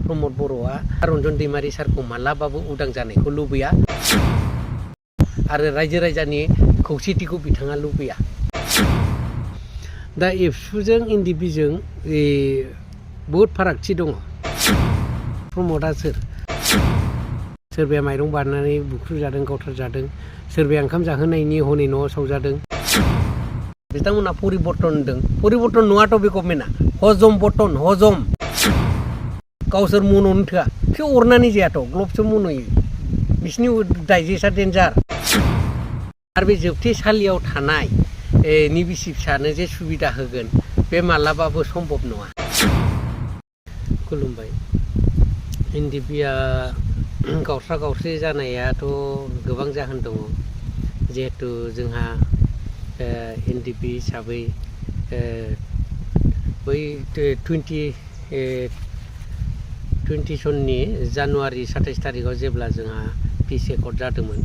प्रमद बर'आ रन्जन दैमारि सारखौ मालाबाबो उदां जानायखौ लुबैया आरो रायजो राजानि खौसेथिखौ बिथाङा लुबैया। दा एबसुजों एनडिपिजों बहुद फारागथि दङ। प्रमदआ सोरबाया माइरं बारनानै बुख्रुजादों गावथारजादों, सोरबाया ओंखाम जाहोनायनि हनै न'आव सावजादों। बिथांमोना परिबर्तन होनदों, परिबर्तन नङाथ' बे गभर्नमेन्टआ हजम बर्तन हजम गावसोर मन'नो थोआ बिसोर अरनानै जायाथ' ग्लबसो मन'यो, बिसिनि डाइजेस्टआ डेन्जार। आरो बे जोबथेसालियाव थानाय नि बिसि फिसानो जे सुबिदा होगोन बे मालाबाबो सम्भब नङा। खुलुमबाय। एनडिपिआ गावस्रा गावस्रि जानायाथ' गोबां जाहोन दङ। जिहेथु जोंहा एनडिपि हिसाबै बै 20 सननि जानुवारि 27 तारिखआव जेब्ला जोंहा पिस एकर्ड जादोंमोन,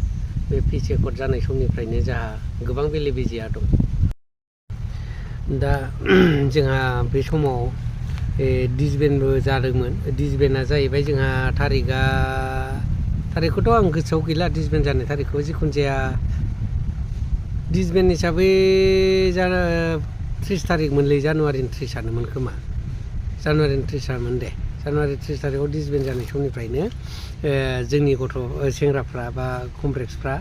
बे पिस एकर्ड जानाय समनिफ्रायनो जोंहा गोबां बेले बेजेया दं। दा जोंहा बे समाव डिसबेन्डबो जादोंमोन। डिसबेन्डआ जाहैबाय जोंहा थारिखखौथ' आं गोसोआव गैला, डिसबेन्ड जानाय थारिखखौ। जिखुनु जाया डिसबेन्ड हिसाबै 30 तारिख मोनलै, जानुवारिनि 30आनोमोन खोमा, जानुवारिनि 30आमोन दे। जानुवारि 30 तारिखआव डिसबेन्ड जानाय समनिफ्रायनो जोंनि सेंग्राफ्रा बा कमरेड्सफ्रा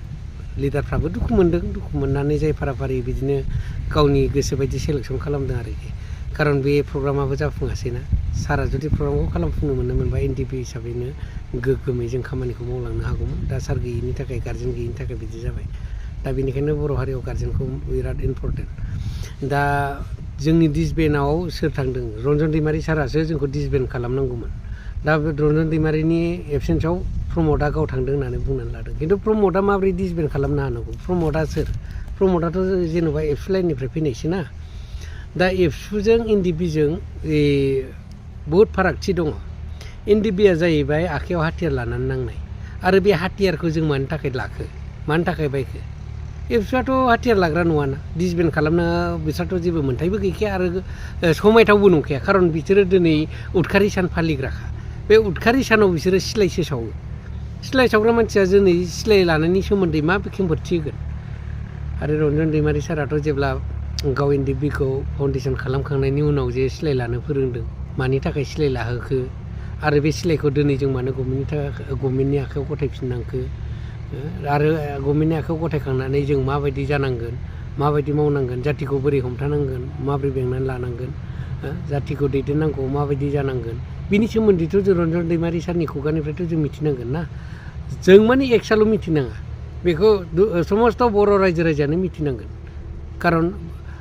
लिडारफ्राबो दुखु मोनदों। दुखु मोननानै जाय फाराफारि बिदिनो गावनि गोसो बायदि सेलेक्सन खालामदों आरोखि। खारन बे प्रग्रामाबो जाफुङासैना। सारा जुदि प्रग्रामखौ खालामफुंनो मोनोमोनबा एनडिपि हिसाबैनो गोग्गोमै जों खामानिखौ मावलांनो हागौमोन। दा सार गैयिनि थाखाय, गार्जेन गैयिनि थाखाय बिदि जाबाय। दा बेनिखायनो बर' हारियाव गार्जेनखौ बिराद इम्परटेन्ट। दा जोंनि डिसबेन्डआव सोर थांदों? रन्जन दैमारि सारासो जोंखौ डिसबेन्ड खालामनांगौमोन। दा रन्जन दैमारिनि एबसेन्सआव प्रमदआ गाव थांदों होननानै बुंनानै लादों। खिन्थु प्रमदआ माबोरै डिसबेन्ड खालामनो हानांगौ? प्रमदआ सोर? प्रमदआथ' जेन'बा एबसु लाइननिफ्राय फैनायसो ना। दा एबसुजों एनडिपिजों बहुद फारागथि दङ। एनडिपिआ जाहैबाय आखाइयाव हाथियार लानानै नांनाय, आरो बे हाथियारखौ जों मानि थाखाय लाखो, मानि थाखाय बायखो? एबसुआथ' हाथियार लाग्रा नङाना। डिसबेन्ड खालामनो बिसोरथ' जेबो मोन्थायबो गैखाया आरो समायथावबो नंखाया। खारन बिसोरो दिनै उदखारि सान फालिग्राखा। बे उदखारि सानाव बिसोरो सिलायसो सावो। सिलाय सावग्रा मानसिया दिनै सिलाय लानायनि सोमोन्दै मा खेंफोरथि होगोन? आरो रन्जन दैमारि साराथ' जेब्ला गाव एनडिपिखौ फाउन्डेसन खालामखांनायनि उनाव जे सिलाय लानो फोरोंदों, मानि थाखाय सिलाय लाहोखो? आरो बे सिलायखौ दिनै जों मानो गभर्नमेन्टनि आखायाव गथायफिननांखो? आरो गभर्नमेन्टनि आखायाव गथायखांनानै जों माबायदि जानांगोन, माबायदि मावनांगोन, जाथिखौ बोरै हमथानांगोन, माबोरै बेंनानै लानांगोन, जाथिखौ दैदेननांगौ माबायदि जानांगोन, बिनि सोमोन्दैथ' जों रन्जन दैमारि सारनि खुगानिफ्रायथ' जों मिथिनांगोन ना। जों माने एकसाल' मिथिनाङा, बेखौ समस्त बर' रायजो राजायानो मिथिनांगोन। खारन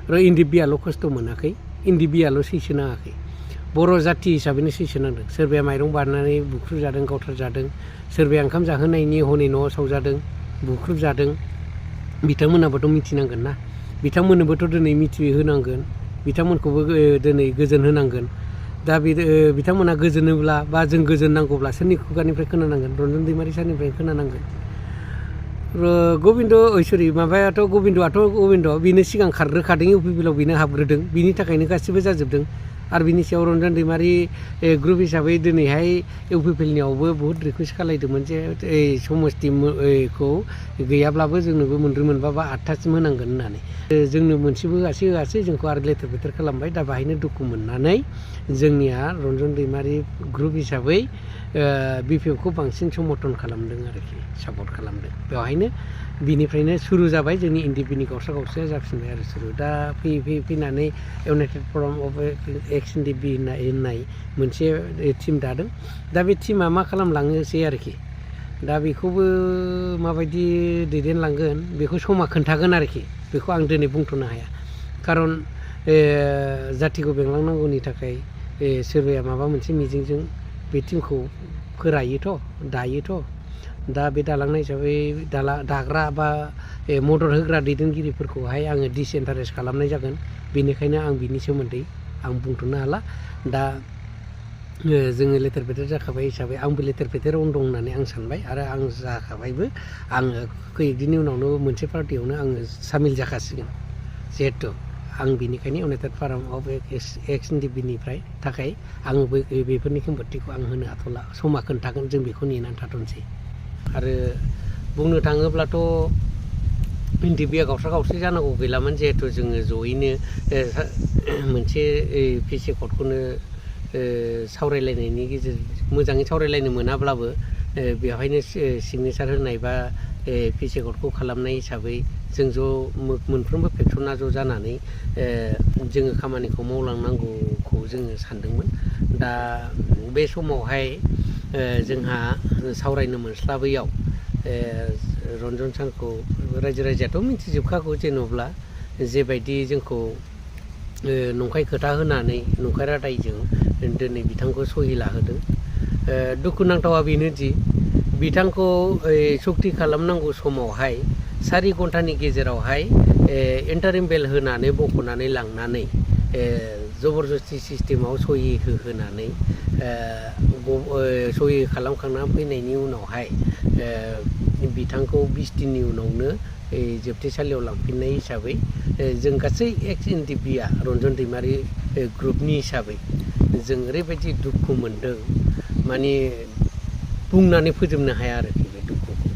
एनडिपिआल' खस्थ' मोनाखै, एनडिपिआल' सैसो नाङाखै, बर' जाथि हिसाबैनो सैसो नांदों। सोरबाया माइरं बारनानै बुख्रुजादों गावथारजादों, सोरबाया ओंखाम जाहोनायनि हनै न'आव सावजादों, बुख्रुबजादों। बिथांमोनाबोथ' मिथिनांगोन ना। बिथांमोननोबोथ' दिनै मिथिहोनांगोन, बिथांमोनखौबो दिनै गोजोन होनांगोन। दा बिथांमोना गोजोनोब्ला बा जों गोजोन नांगौब्ला सोरनि खुगानिफ्राय खोनानांगोन? रन्जन दैमारि सारनिफ्राय खोनानांगोन। गबिन्द' बेनो सिगां खारग्रोखादों, इउपिपिएलआव बेनो हाबग्रोदों, बिनि थाखायनो गासिबो जाजोबदों। आरो बिनि सायाव रन्जन दैमारि ग्रुप हिसाबै दिनैहाय इउपिपिएलनियावबो बहुद रिकुवेस्ट खालायदोंमोन जे समस्तिखौ गैयाब्लाबो जोंनोबो 3 मोनबा बा 8थासिम होनांगोन होननानै। जोंनो मोनसेबो होआसै, जोंखौ आरो लेथेर फेथेर खालामबाय। दा बाहायनो दुखु मोननानै जोंनिया रन्जन दैमारि ग्रुप हिसाबै बिपिएफखौ बांसिन समर्थन खालामदों आरोखि, सापर्ट खालामदों। बेवहायनो बिनिफ्रायनो सुरु जाबाय जोंनि एनडिपिनि गावस्रा गावस्राया जाफिनबाय आरो सुरु। दा फैनानै इउनाइटेड फराम अफ एक्स एनडिपि होननाय मोनसे टिम दादों। दा बे टिमा मा खालामलाङोसै आरोखि। दा बेखौबो माबायदि दैदेनलांगोन बेखौ समा खोन्थागोन आरोखि। बेखौ आं दिनै बुंथ'नो हाया। खारन जाथिखौ बेंलांनांगौनि थाखाय सोरबाया माबा मोनसे मिजिंजों बे टिमखौ दायोथ'। दा बे दालांनाय हिसाबै दाग्रा बा मदद होग्रा दैदेनगिरिफोरखौहाय आङो डिसएन्कारेज खालामनाय जागोन। बेनिखायनो आं बिनि सोमोन्दै आं बुंथ'नो हाला। दा जोङो लेथेर फेथेर जाखाबाय हिसाबै आंबो लेथेर फेथेरावनो दं होननानै आं सानबाय, आरो आं जाखाबायबो। आङो खैदिननि उनावनो मोनसे पार्टियावनो आङो सामिल जाखासिगोन। जिहेथु आं बेनिखायनो इउनाइटेड फार्म अफ एक्स एनडिपिनिफ्राय थाखाय आङो बेफोरनि खेंफोरथिखौ आं होनो हाथ'ला समा खोन्थागोन जों बेखौ नेनानै थाथ'नोसै आरो बुंनो थाङोब्लाथ' एनडिपिआ गावस्रा गावस्रि जानांगौ गैलामोन जिहेथु जोङो जयैनो मोनसे पिसि कर्डखौनो सावरायलायनायनि गेजेरजों मोजाङै सावरायलायनो मोनाब्लाबो बेवहायनो सिगनेसार होनाय बा पिसि कर्डखौ खालामनाय हिसाबै जों ज' मोनफ्रोमबो फेक्सना ज' जानानै जोङो खामानिखौ मावलांनांगौखौ जोङो सानदोंमोन दा बे समावहाय जोंहा सावरायनो मोनस्लाबैयाव रन्जन सारखौ रायजो राजायाथ' मिथिजोबखागौ जेन'ब्ला जेबायदि जोंखौ नंखाय खोथा होनानै नंखाय रादायजों दिनै बिथांखौ सहि लाहोदों दुखुनांथावा बेनोदि बिथांखौ सक्ति खालामनांगौ समावहाय 4 घन्टानि गेजेरावहाय इन्टारिम बेल होनानै बख'नानै लांनानै जबरदस्ति सिस्टेमाव सहि होहोनानै सहि खालामखांनानै फैनायनि उनावहाय बिथांखौ 20 दिननि उनावनो जोबथेसालियाव लांफिननाय हिसाबै जों गासै एक्स एनडिपिआ रन्जन दैमारि ग्रुपनि हिसाबै जों ओरैबायदि दुखु मोनदों माने बुंनानै फोजोबनो हाया आरोखि बे दुखुखौ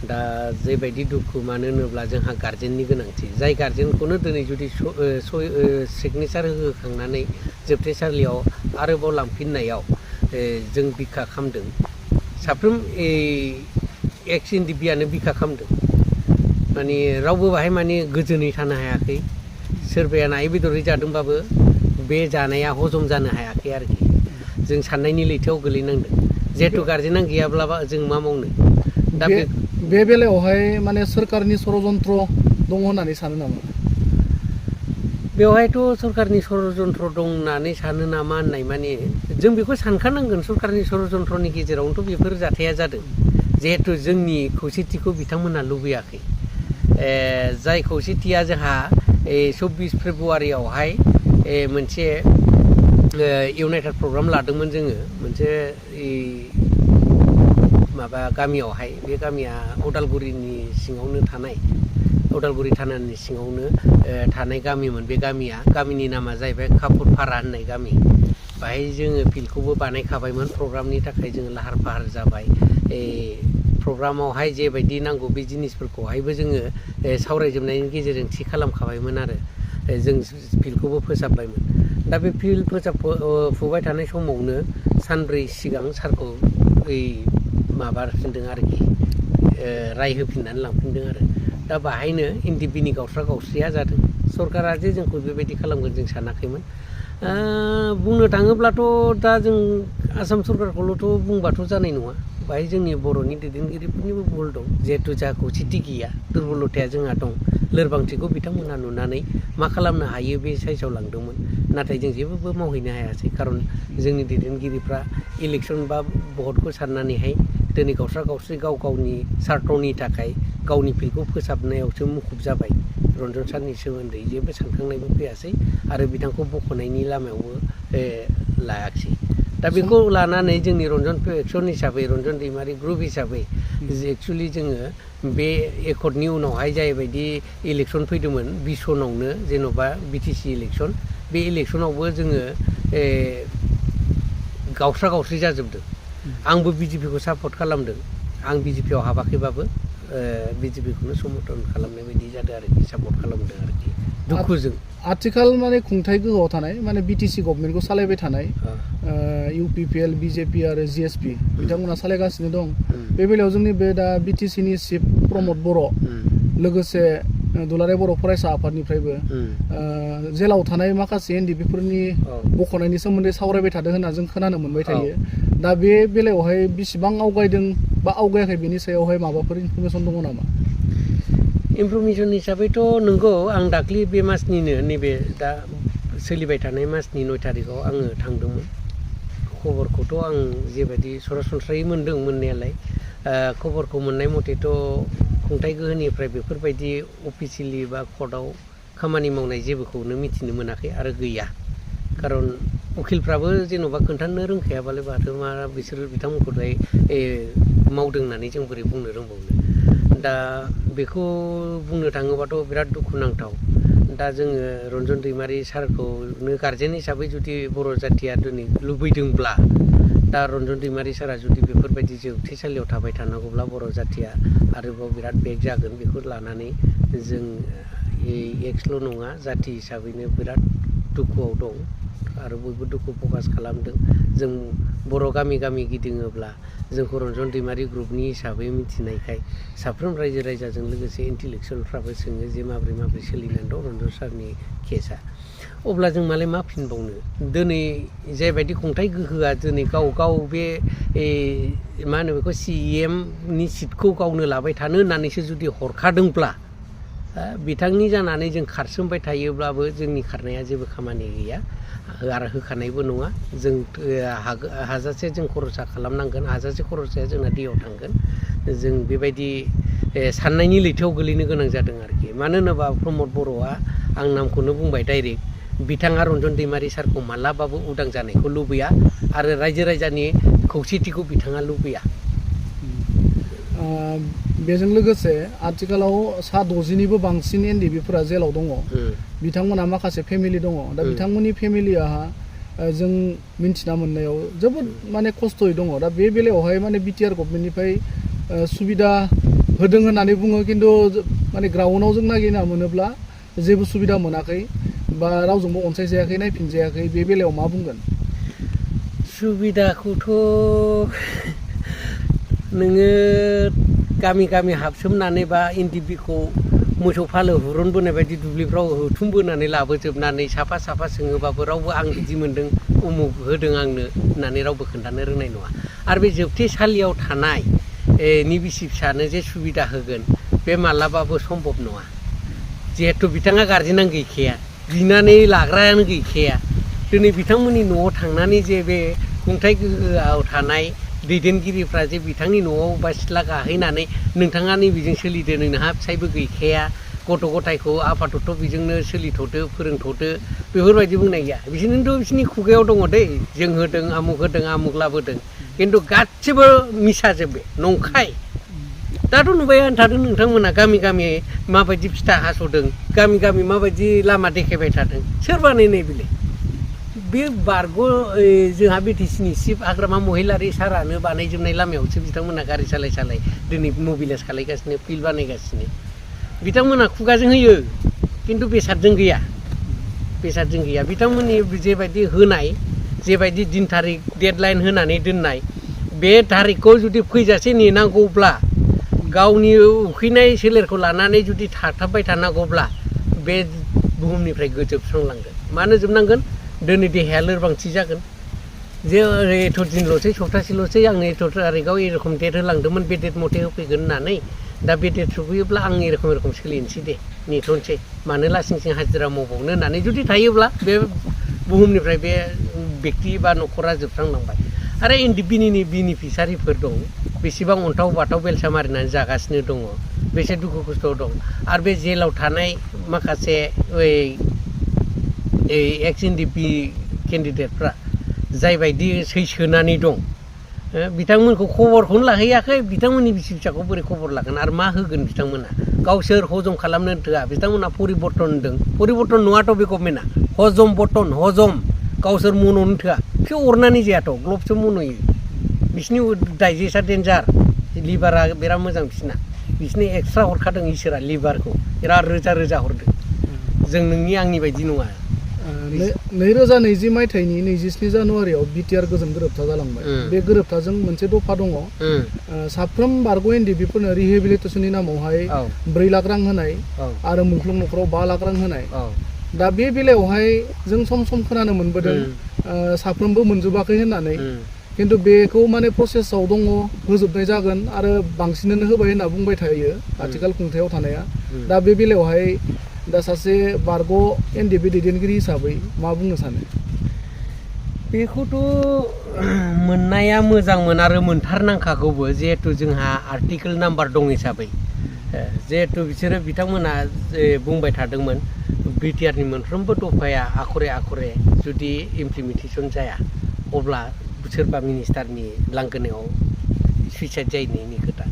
दा जेबायदि दुखु मानो होनोब्ला जोंहा गार्जेननि गोनांथि जाय गार्जेनखौनो दिनै जुदि सिगनेसार होखांनानै जोबथेसालियाव आरोबाव लांफिननायाव जों बिखा खालामदों साफ्रोम एक्स एनडिपिआनो बिखा खालामदों माने रावबो बाहाय माने गोजोनै थानो हायाखै सोरबाया नायै बेदरै जादोंबाबो बे जानाया हजम जानो हायाखै आरोखि जों साननायनि लैथोआव गोलैनांदों जिहेथु गार्जेनानो गैयाब्लाबा जों मा मावनो दा बे बेलायावहाय माने सोरखारनि षड़यन्त्र दङ होननानै सानो नामा बेवहायथ' सरकारनि षड़यन्त्र दं होननानै सानो नामा होननाय माने जों बेखौ सानखानांगोन सरकारनि षड़यन्त्रनि गेजेरावनोथ' बेफोर जाथाया जादों जिहेथु जोंनि खौसेथिखौ बिथांमोनहा लुबैयाखै जाय खौसेथिया जोंहा 24 फेब्रुवारियावहाय मोनसे इउनाइटेड प्रग्राम लादोंमोन जोङो मोनसे माबा गामियावहाय बे गामिया उदालगुरिनि सिङावनो थानाय उदालगुरि थानानि सिङावनो थानाय गामिमोन बे गामिनि नामा जाहैबाय कापुरपारा होननाय गामि बाहाय जोङो फिल्डखौबो बानायखाबायमोन प्रग्रामनि थाखाय जोङो लाहार फाहार जाबाय प्रग्रामावहाय जेबायदि नांगौ बे जिनिसफोरखौहायबो जोङो सावरायजोबनायनि गेजेरजों थि खालामखाबायमोन आरो जों फिल्डखौबो फोसाबबायमोन दा बे फिल्ड फोसाबफुबाय थानाय समावनो सानब्रै सिगां सारखौ माबाफिनदों आरोखि राय होफिननानै लांफिनदों आरो दा बाहायनो एनडिपिनि गावस्रा गावस्रिया जादों सरकारा जे जोंखौ बेबायदि खालामगोन जों सानाखैमोन बुंनो थाङोब्लाथ' दा जों आसाम सरकारखौल'थ' बुंबाथ' जानाय नङा बाहाय जोंनि बर'नि दैदेनगिरिफोरनिबो भुल दं जिहेथु जोंहा खौसेथि गैया दुरबलथाया जोंहा दं लोरबांथिखौ बिथांमोनहा नुनानै मा खालामनो हायो बे साइसाव लांदोंमोन नाथाय जों जेबो मावहैनो हायासै खारन जोंनि दैदेनगिरिफ्रा इलेक्सन बा भटखौ साननानैहाय दिनै गावस्रा गावस्रि गाव गावनि सार्थनि थाखाय गावनि फिल्डखौ फोसाबनायावसो मुखुब जाबाय रन्जन सारनि सोमोन्दै जेबो सानखांनायबो फैयासै आरो बिथांखौ बख'नायनि लामायावबो लायाखिसै दा बेखौ लानानै जोंनि रन्जन एक्सन हिसाबै रन्जन दैमारि ग्रुप हिसाबै एक्सुवेलि जोङो बे एकर्डनि उनावहाय जायबायदि इलेक्सन फैदोंमोन 20 सनावनो जेन'बा बिटिसि इलेक्सन बे इलेक्सनावबो जोङो गावस्रा गावस्रि जाजोबदों आंबो बिजेपिखौ सापर्ट खालामदों आं बिजेपियाव हाबाखैबाबो बिजेपिखौनो समर्थन खालामनाय बायदि जादों आरोखि सापर्ट खालामदों आरोखि दुखुजों आथिखाल माने खुंथाय गोहोआव थानाय माने बिटिसि गभर्नमेन्टखौ सालायबाय थानाय इउपिपिएल बिजेपि आरो जिएसपि बिथांमोना सालायगासिनो दं बे बेलायाव जोंनि बे दा बिटिसिनि चिफ प्रमद बर' लोगोसे दुलाराय बर' फरायसा आफादनिफ्रायबो जेलाव थानाय माखासे एनडिपिफोरनि बख'नायनि सोमोन्दै सावरायबाय थादों होनना जों खोनानो मोनबाय थायो दा बे बेलायावहाय बेसेबां आवगायदों बा आवगायाखै बेनि सायावहाय माबाफोर इनफरमेसन दङ नामा इनफरमेसन हिसाबैथ' नंगौ आं दाख्लि बे मासनिनो नैबे दा सोलिबाय थानाय मासनि 9 थारिखआव आङो थांदोंमोन खबरखौथ' आं जेबायदि सरासनस्रायै मोनदों मोननायालाय खबरखौ मोननाय मथेथ' खुंथाय गोहोनिफ्राय बेफोरबायदि अफिसियेलि बा कर्टआव खामानि मावनाय जेबोखौनो मिथिनो मोनाखै आरो गैया खारन उखिलफ्राबो जेन'बा खोन्थानो रोंखायाबालाय माथो मा बिसोर बिथांमोनखौलाय मावदों होननानै जों बोरै बुंनो रोंबावनो दा बेखौ बुंनो थाङोबाथ' बिराद दुखुनांथाव दा जोङो रन्जन दैमारि सारखौनो गारजेन हिसाबै जुदि बर' जाथिया दिनै लुबैदोंब्ला दा रन्जन दैमारि सारा जुदि बेफोरबायदि जोबथेसालियाव थाबाय थानांगौब्ला बर' जाथिया आरोबाव बिराद बेक जागोन बेखौ लानानै जों एक्सल' नङा जाथि हिसाबैनो बिराद दुखुआव दं आरो बयबो दुखु प्रकास खालामदों जों बर' गामि गामि गिदिङोब्ला जोंखौ रन्जन दैमारि ग्रुपनि हिसाबै मिथिनायखाय साफ्रोम रायजो राजाजों लोगोसे इन्टेलेक्सुवेलफ्राबो सोङो जे माब्रै सोलिनानै दं रन्जन सारनि केसा अब्ला जों मालाय मा फिनबावनो दिनै जायबायदि खुंथाइ गोहोआ दिनै गाव बे मा होनो बेखौ CEM नि सिटखौ गावनो लाबाय थानो होननानैसो जुदि हरखादोंब्ला बिथांनि जानानै जों खारसोमबाय थायोब्लाबो जोंनि खारनाया जेबो खामानि गैया आरो होखानायबो नङा जों हाजासे जों खरसा खालामनांगोन हाजासे खरसाया जोंना दैयाव थांगोन जों बेबायदि साननायनि लैथोआव गोलैनो गोनां जादों आरोखि मानो होनोबा प्रमद बर'आ आं नामखौनो बुंबाय डाइरेक्ट बिथाङा रन्जन दैमारि सारखौ मालाबाबो उदां जानायखौ लुबैया आरो रायजो राजानि खौसेथिखौ बिथाङा लुबैया बेजों लोगोसे आथिखालाव 60निबो बांसिन NDBफोरा जेलाव दङ बिथांमोना माखासे फेमिलि दङ दा बिथांमोननि फेमिलिया जों मिन्थिना मोननायाव जोबोद माने खस्थ'यै दङ दा बे बेलायावहाय माने BTR गभर्नमेन्टनिफ्राय सुबिदा होदों होननानै बुङो खिन्थु माने ग्राउन्डआव जों नागिरना मोनोब्ला जेबो सुबिदा मोनाखै बा रावजोंबो अनसायजायाखै नायफिनजायाखै बे बेलायाव मा बुंगोन सुबिदाखौथ' नोङो गामि गामि हाबसोमनानै बा NDBखौ मोसौ फालो हुरुनबोनाय बायदि दुब्लिफ्राव हुथुमबोनानै लाबोजोबनानै साफा सोङोबाबो रावबो आं बिदि मोन्दों उमुक होदों आंनो होननानै रावबो खोन्थानो रोंनाय नङा आरो बे जोबथेसालियाव थानाय नि बिसि फिसानो जे सुबिदा होगोन बे मालाबाबो सम्भब नङा जिहेथु बिथाङा गारजेनानो गैखाया बिनानै लाग्रायानो गैखाया दिनै बिथांमोननि न'आव थांनानै जे बे खुंथाइ गोहोआव थानाय दैदेनगिरिफ्रा जे बिथांनि न'आव बा सिथ्ला गाहैनानै नोंथाङा नैबेजों सोलिदो नोंहा फिसायबो गैखाया गथ' गथायखौ आफादथ' बेजोंनो सोलिथ'दो फोरोंथ'दो बेफोरबायदि बुंनाय गैया बिसोरनोथ' बिसोरनि खुगायाव दङ दै जों होदों आमुक लाबोदों खिन्थु गासिबो मिसाजोब बे नंखाय दाथ' नुबायानो थादों नोंथांमोना गामि गामि माबायदि फिथा हास'दों गामि गामि माबायदि लामा देखायबाय थादों सोर बानायनाय बिलाय बे बारग' जोंहा BTCनि चिफ हाग्रामा महिलारि सारानो बानायजोबनाय लामायावसो बिथांमोना गारि सालाय दिनै मबिलाइज खालायगासिनो फिल्ड बानायगासिनो बिथांमोना खुगाजों होयो खिन्थु बेसादजों गैया बिथांमोननि जेबायदि होनाय जेबायदि दिन थारिख डेडलाइन होनानै दोननाय बे थारिखखौ जुदि फैजासे नेनांगौब्ला गावनि उखैनाय सोलेरखौ लानानै जुदि थाथाबबाय थानांगौब्ला बे बुहुमनिफ्राय गोजोबस्रांलांगोन मानो जोबनांगोन दिनै देहाया लोरबांथि जागोन जे एथ' दिनल'सै सप्तासेल'सै आंनो एथ' थारिखआव एरखम डेट होलांदोंमोन बे डेट मथे होफैगोन होननानै दा बे डेट सफैयोब्ला आं एरखम सोलिनोसै दे नेथ'नोसै मानो लासिंसिं हाजिरा मावबावनो होननानै जुदि थायोब्ला बे बुहुमनिफ्राय बे बेक्ति बा न'खरा जोबस्रांलांबाय आरो NDBनि बेनिफिसारिफोर दं बेसेबां अन्थाव बाथाव बेलसा मारिनानै जागासिनो दङ बेसे दुखु खस्थ' दं आरो बे जेलाव थानाय माखासे एक्स NDB केन्डिडेटफ्रा जायबायदि सैसोनानै दं बिथांमोनखौ खबरखौनो लाहैयाखै बिथांमोननि बिसि फिसाखौ बोरै खबर लागोन आरो मा होगोन बिथांमोना गावसोर हजम खालामनो थोआ बिथांमोना परिबर्तन होनदों परिबर्तन नङाथ' बे गभर्नमेन्टआ हजम गावसोर मन'नो थोआ बिसोर अरनानै जायाथ' ग्लबसो मन'यो बिसिनि डाइजेस्टआ डेन्जार लिभारा बिराद मोजां बिसिनि एक्सट्रा हरखादों इसोरा लिभारखौ बिराद रोजा हरदों जों नोंनि आंनि बायदि नङा 2020 मायथाइनि 27 जानुवारियाव BTR गोजोन गोरोबथा जालांबाय बे गोरोबथाजों मोनसे दफा दङ साफ्रोम बारग' NDBफोरनो रिहेबिलिटेसननि नामावहाय 4 लाख रां होनाय आरो मुंख्लं न'खराव 5 लाख रां होनाय दा बे बेलायावहाय जों सम खोनानो मोनबोदों साफ्रोमबो मोनजोबाखै होननानै खिन्थु बेखौ माने प्रसेसआव दङ होजोबनाय जागोन आरो बांसिनानो होबाय होनना बुंबाय थायो आथिखाल खुंथायाव थानाया दा बे बेलायावहाय दा सासे बारग' NDB दैदेनगिरि हिसाबै मा बुंनो सानो बेखौथ' मोननाया मोजांमोन आरो मोनथारनांखागौबो जिहेथु जोंहा आर्टिकेल नाम्बार दं हिसाबै जिहेथु बिसोरो बिथांमोना बुंबाय थादोंमोन BTRनि मोनफ्रोमबो दफाया आखरे जुदि इमप्लिमेन्टेसन जाया अब्ला सोरबा मिनिस्टारनि लांगोनायाव सुइसाइड जाहैनायनि खोथा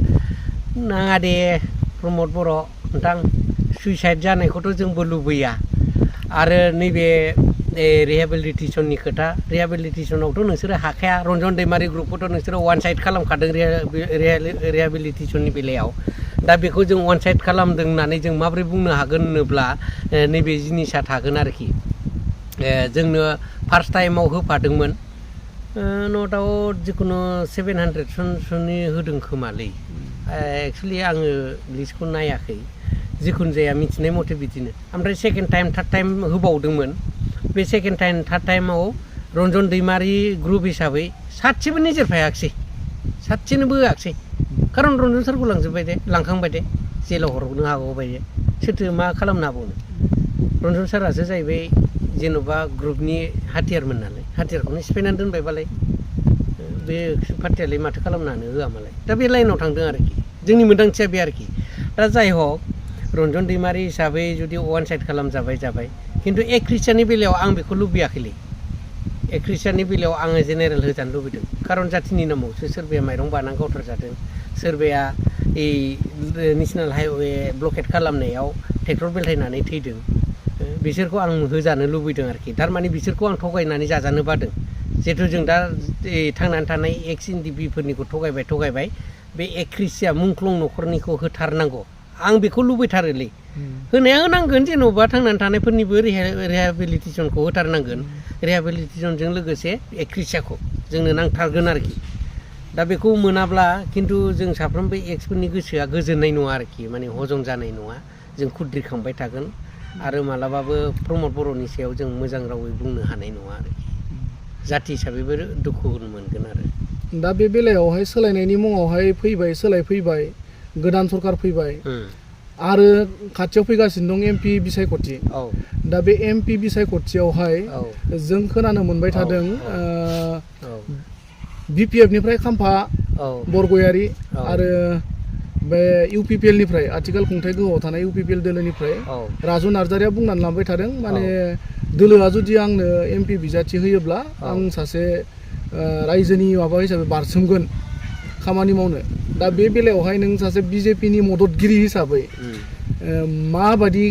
नाङा दे प्रमद बर' नोंथां सुइसाइड जानायखौथ' जोंबो लुबैया आरो नैबे रिहेबिलिटेसननि खोथा रिहेबिलिटेसनावथ' नोंसोरो हाखाया रन्जन दैमारि ग्रुपखौथ' नोंसोरो वान साइड खालामखादों रिहेबिलिटेसननि बेलायाव दा बेखौ जों वान साइड खालामदों होननानै जों माबोरै बुंनो हागोन होनोब्ला नैबे जिनिसा थागोन आरोखि जोंनो फार्स्ट टाइमाव होफादोंमोन नो डाउट जिखुनु 700 सनसोनि होदों खोमालै एक्सुवेलि आङो लिस्टखौ नायाखै जिखुनु जाया मिथिनाय मथे बिदिनो ओमफ्राय सेकेन्ड टाइम थार्ड टाइम होबावदोंमोन बे सेकेन्ड टाइम थार्ड टाइमाव रन्जन दैमारि ग्रुप हिसाबै सासेबो निजेरफायाखिसै सासेनोबो होआखिसै खारन रन्जन सारखौ लांजोब्बाय दे लांखांबाय दे जेलाव हरनो हागौबाय दे सोरथो मा खालामनो हाबावनो रन्जन सारासो जाहैबाय जेन'बा ग्रुपनि हाथियारमोन नालाय हाथियारखौनो सिफायनानै दोनबायबालाय बे पार्टियालाय माथो खालामनो हानो होआ मालाय दा बे लाइनाव थांदों आरोखि जोंनि मोन्दांथिया बे आरोखि दा जाय हक रन्जन दैमारि हिसाबै जुदि वान साइड जाबाय खिन्थु एक ख्रिस्टियाननि बेलायाव आं बेखौ लुबैयाखैलै एक ख्रिस्टियाननि बेलायाव आङो जेनेरेल होजानो लुबैदों खारन जाथिनि नामावसो सोरबाया माइरं बानानै गावथारजादों सोरबाया এই नेशनेल हाइवे ब्लकेट खालामनायाव ट्रेक्टर बेलथायनानै थैदों बिसोरखौ आं होजानो लुबैदों आरोखि थारमाने बिसोरखौ आं थगायनानै जाजानो बादों जिहेथु जों दा थांनानै थानाय एक्स एनडिपिफोरनिखौ थगायबाय बे एक ख्रिस्टिया मुंख्लं न'खरनिखौ होथारनांगौ आं बेखौ लुबैथारोलै होनाया होनांगोन जेन'बा थांनानै थानायफोरनिबो रिहेबिलिटेसनखौ होथारनांगोन रिहेबिलिटेसनजों लोगोसे एक ख्रिस्टियाखौ जोंनो नांथारगोन आरोखि दा बेखौ मोनाब्ला खिन्थु जों साफ्रोमबो एक्सफोरनि गोसोआ गोजोननाय नङा आरोखि माने हजम जानाय नङा जों खुद्रिखांबाय थागोन आरो मालाबाबो प्रमद बर'नि सायाव जों मोजां रावै बुंनो हानाय नङा आरोखि जाथि हिसाबैबो दुखु मोनगोन आरो दा बे बेलायावहाय सोलायनायनि मुङावहाय सोलायफैबाय गोदान सरकार फैबाय आरो खाथियाव फैगासिनो दं एमपि बिसायख'थि दा बे एमपि बिसायख'थियावहाय जों खोनानो मोनबाय थादों बिपिएफनिफ्राय खाम्फा बरगयारि आरो बे इउपिपिएलनिफ्राय आथिखाल खुंथाय गोहोआव थानाय इउपिपिएल दोलोनिफ्राय राजु नार्जारिया बुंनानै लांबाय थादों माने दोलोआ जुदि आंनो एमपि बिजाथि होयोब्ला आं सासे रायजोनि माबा हिसाबै बारसोमगोन खामानि मावनो दा बे बेलायावहाय नों सासे बिजेपिनि मददगिरि हिसाबै माबादि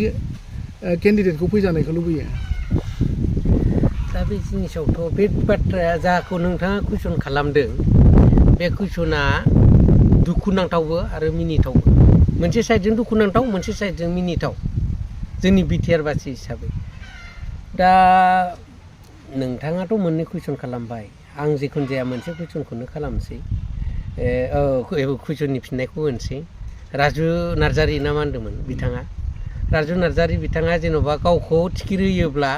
केन्डिडेटखौ फैजानायखौ लुबैयो दा बे जिनिसावथ' बे बाथ्राया जाखौ नोंथाङा कुइसन खालामदों बे कुइसना दुखुनांथावबो आरो मिनिथावबो मोनसे साइडजों दुखुनांथाव मोनसे साइडजों मिनिथाव जोंनि बिटिआर बासि हिसाबै दा नोंथाङाथ' मोननै कुइसन खालामबाय आं जिखुनु जाया मोनसे कुइसनखौनो खालामनोसै कुइसननि फिननायखौ होनोसै राजु नार्जारि ना मा होनदोंमोन बिथाङा राजु नार्जारि बिथाङा जेन'बा गावखौ टिकेट होयोब्ला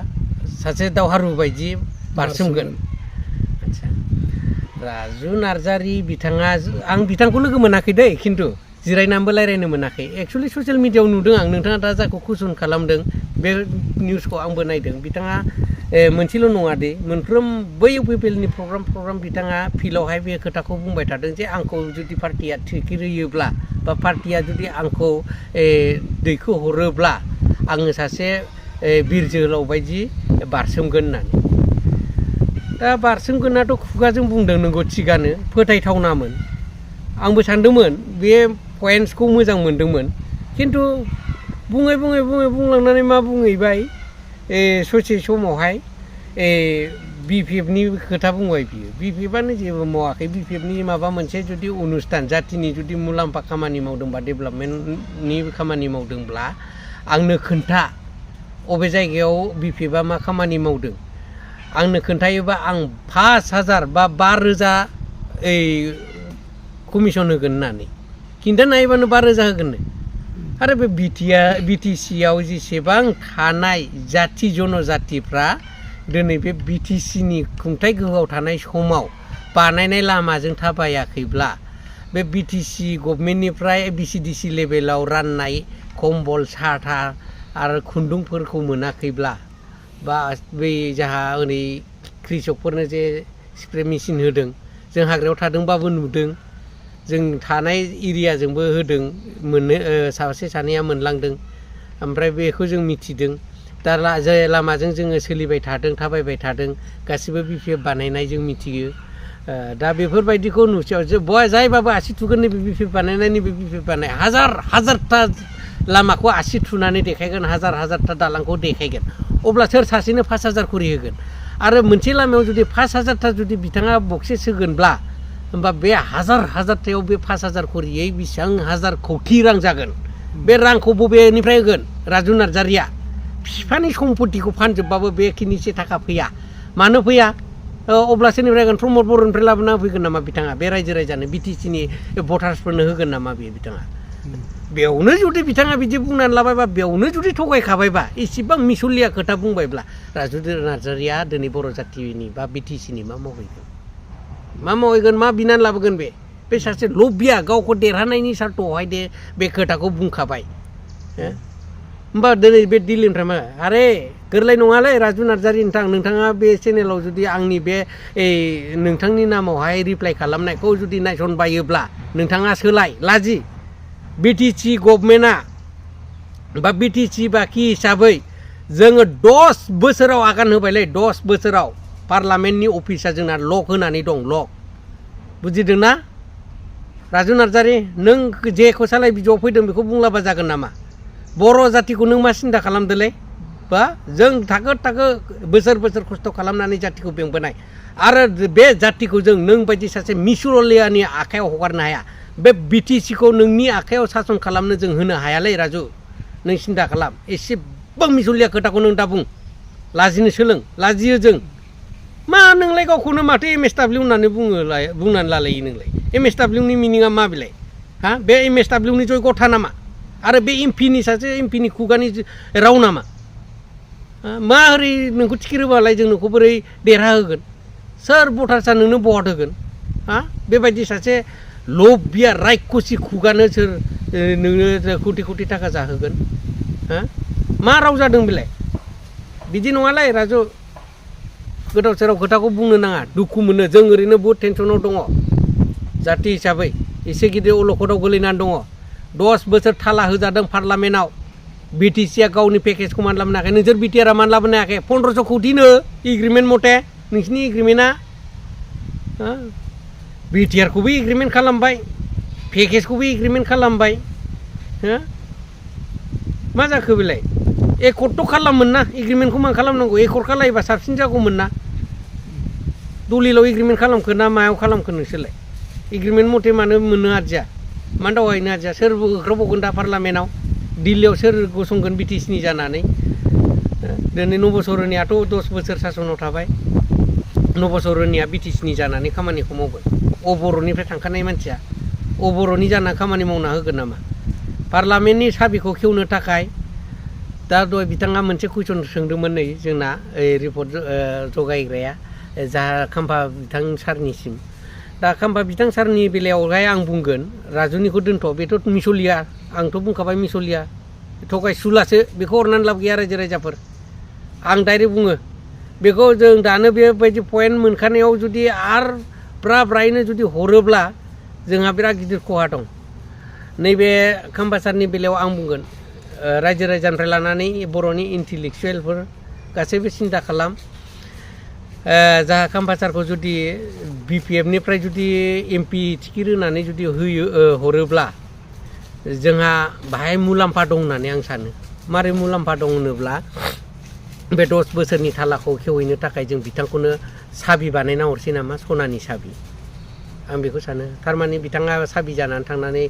सासे दावहारु बायदि बारसोमगोन आदसा राजु नार्जारि बिथाङा आं बिथांखौ लोगो मोनाखै दै खिन्थु जिरायनानैबो रायज्लायनो मोनाखै एक्सुवेलि ससियेल मिडियायाव नुदों आं नोंथाङा दा जायखौ कुइसन खालामदों बे निउसखौ आंबो नायदों बिथाङा मोनसेल' नङा दे मोनफ्रोम बै इउपिपिएलनि प्रग्राम बिथाङा फिल्डआवहाय बे खोथाखौ बुंबाय थादों जे आंखौ जुदि पार्टिया टिकेट होयोब्ला बा पार्टिया जुदि आंखौ दैखो हरोब्ला आङो सासे बिर जोहोलाव बायदि बारसोमगोन होननानै दा बारसोमगोनाथ' खुगाजों बुंदों नंगौ थिगानो फोथायथावनामोन आंबो सानदोंमोन बे पइन्ट्सखौ मोजां मोनदोंमोन खिन्थु बुङै बुंलांनानै मा बुंहैबाय ससे समावहाय बिपिएफनि खोथा बुंबाय बियो बिपिएफआनो जेबो मावाखै बिपिएफनि माबा मोनसे जुदि अनुस्थान जाथिनि जुदि मुलाम्फा खामानि मावदोंबा डेभेलपमेन्टनि खामानि मावदोंब्ला आंनो खोन्था अबे जायगायाव बिपिएफआ मा खामानि मावदों आंनो खोन्थायोबा आं 5,000 बा 5,000 कमिसन होगोन होननानै खिन्थानो हायोबानो 5,000 होगोननो आरो बे बिटिसिआव जेसेबां थानाय जाथि जनजातिफ्रा दिनै बे बिटिसिनि खुंथाय गोहोआव थानाय समाव बानायनाय लामाजों थाबायाखैब्ला बे बिटिसि गभर्नमेन्टनिफ्राय बिसिडिसि लेभेलाव राननाय कम्बल साथा आरो खुन्दुंफोरखौ मोनाखैब्ला बा बै जाहा ओरै कृषकफोरनो जे स्प्रे मेचिन होदों जों हाग्रायाव थादोंबाबो नुदों जों थानाय एरियाजोंबो होदों मोननो सासे सानैया मोनलांदों ओमफ्राय बेखौ जों मिथिदों दा जाय लामाजों जोङो सोलिबाय थादों थाबायबाय थादों गासिबो बिपिएफ बानायनाय जों मिथियो दा बेफोरबायदिखौ नुसेयाव जायबाबो आसि थुगोन नैबे बिपिएफ बानायनाय नैबे बिपिएफ बानाय हाजारथा लामाखौ आसि थुनानै देखायगोन हाजारथा दालांखौ देखायगोन अब्ला सोर सासेनो 5,000 खरि होगोन आरो मोनसे लामायाव जुदि 5,000 जुदि बिथाङा बक्सिस होगोनब्ला होमबा बे हाजारथायाव बे 5,000 खरियै बेसेबां हाजार कौटि रां जागोन बे रांखौ बबेनिफ्राय होगोन राजु नार्जारिया बिफानि सम्पतिखौ फानजोबबाबो बेखिनिसो थाखा फैया मानो फैया अब्ला सोरनिफ्राय होगोन प्रमद बर'निफ्राय लाबोना फैगोन नामा बिथाङा बे रायजो राजानो बिटिसिनि भटार्सफोरनो होगोन नामा बे बिथाङा बेयावनो जुदि बिथाङा बिदि बुंनानै लाबायबा बेयावनो जुदि थगायखाबायबा इसेबां मिसलिया खोथा बुंबायब्ला राजु नार्जारिया दिनै बर' जाथिनि बा बिटिसिनि मा मावहैगोन मा बिनानै लाबोगोन बे सासे लबिया गावखौ देरहानायनि सार्थ'आवहाय बे खोथाखौ बुंखाबाय होमबा दिनै बे दिल्लीनिफ्राय मा आरे गोरलै नङालै राजु नार्जारि नोंथाङा बे चेनेलाव जुदि आंनि बे नोंथांनि नामावहाय रिप्लाइ खालामनायखौ जुदि नायसनबायोब्ला नोंथाङा सोलाय लाजि बिटिसि गभर्नमेन्टआ बा बिटिसि बाखि हिसाबै जोङो 10 बोसोराव आगान होबायलै 10 बोसोराव पार्लामेन्टनि अफिसा जोंना लक होनानै दं लक बुजिदोंना राजु नार्जारि नों जेखौ सालाय बिजौआव फैदों बेखौ बुंलाबा जागोन नामा बर' जातिखौ नों मा सिन्था खालामदोलै बा जों थाखो बोसोर खस्थ' खालामनानै जातिखौ बेंबोनाय आरो बे जातिखौ जों नों बायदि सासे मिसुरलियानि आखायाव हगारनो हाया बे बिटिसिखौ नोंनि आखायाव सासन खालामनो जों होनो हायालै राजु नों सिन्था खालाम एसेबां मिसुलिया खोथाखौ नों दा बुं लाजिनो सोलों लाजियो जों मा नोंलाय गावखौनो माथो MSW होननानै बुंनानै लालायो नोंलाय MSWनि मिनिङा मा बिलाय हा बे MSWनि जयगथा नामा आरो बे एमपिनि खुगानि राव नामा मा ओरै नोंखौ टिकेट होबालाय जों नोंखौ बोरै देरहा होगोन सोर भटार्सआ नोंनो भट होगोन हा बेबायदि सासे लबिया रायखसि खुगानो सोर नोंनो कोटि थाखा जाहोगोन हा मा राव जादों बेलाय बिदि नङालै राजु गोदाव सोराव खोथाखौ बुंनो नाङा दुखु मोनो जों ओरैनो बहुद टेनसनाव दङ जाति हिसाबै एसे गिदिर अलखदाव गोलैनानै दङ 10 बोसोर थाला होजादों पार्लामेन्टआव बिटिसिया गावनि पेकेजखौ मानो लाबोनो हायाखै नोंसोर बिटिआरआ मानो लाबोनो हायाखै 1500 कौटिनो एग्रिमेन्ट मथे नोंसिनि एग्रिमेन्टआ बिटिआरखौबो एग्रिमेन्ट खालामबाय पेकेजखौबो एग्रिमेन्ट खालामबाय मा जाखो बेलाय एकर्डथ' खालामोन ना एग्रिमेन्टखौ मा खालामनांगौ एकर्ड खालामोबा साबसिन जागौमोन ना दलिलाव एग्रिमेन्ट खालामखो ना मायाव खालामखो नोंसोरलाय एग्रिमेन्ट मथे मानो मोननो आरजिया मानो दावगाहैनो आरजिया सोर होख्रावबावगोन दा पार्लामेन्टआव दिल्लीयाव सोर गसंगोन बिटिसिनि जानानै दिनै नबसरनियाथ' 10 बोसोर सासनाव थाबाय नबसरनिया बिटिसिनि जानानै खामानिखौ मावगोन बर'निफ्राय थांखानाय मानसिया बर'नि जाना खामानि मावना होगोन नामा पार्लामेन्टनि साबिखौ खेवनो थाखाय दा दहाय बिथाङा मोनसे कुइसन सोंदोंमोन नै जोंना रिपर्ट जगायग्राया जा खाम्फा बिथां सारनिसिम दा खाम्फा बिथां सारनि बेलायावहाय आं बुंगोन राजुनिखौ दोनथ' बेथ' मिसलिया आंथ' बुंखाबाय मिसलिया थगायसुलासो बेखौ हरनानै लाब गैया रायजो राजाफोर आं डाइरेक्ट बुङो बेखौ जों दानो बेबायदि पइन्ट मोनखानायाव जुदि आरो ब्रायैनो जुदि हरोब्ला जोंहा बिराद गिदिर खहा दं नैबे खाम्फा सारनि बेलायाव आं बुंगोन रायजो राजानिफ्राय लानानै बर'नि इन्टेलेक्सुवेलफोर गासैबो सिन्था खालाम जाहा खाम्फा सारखौ जुदि BPFनिफ्राय जुदि MP टिकेट होनानै जुदि हरोब्ला जोंहा बाहाय मुलाम्फा दं होननानै आं सानो मारै मुलाम्फा दं होनोब्ला बे 10 बोसोरनि थालाखौ खेवहैनो थाखाय जों बिथांखौनो साबि बानायना हरसै नामा सनानि साबि आं बेखौ सानो थारमाने बिथाङा साबि जानानै थांनानै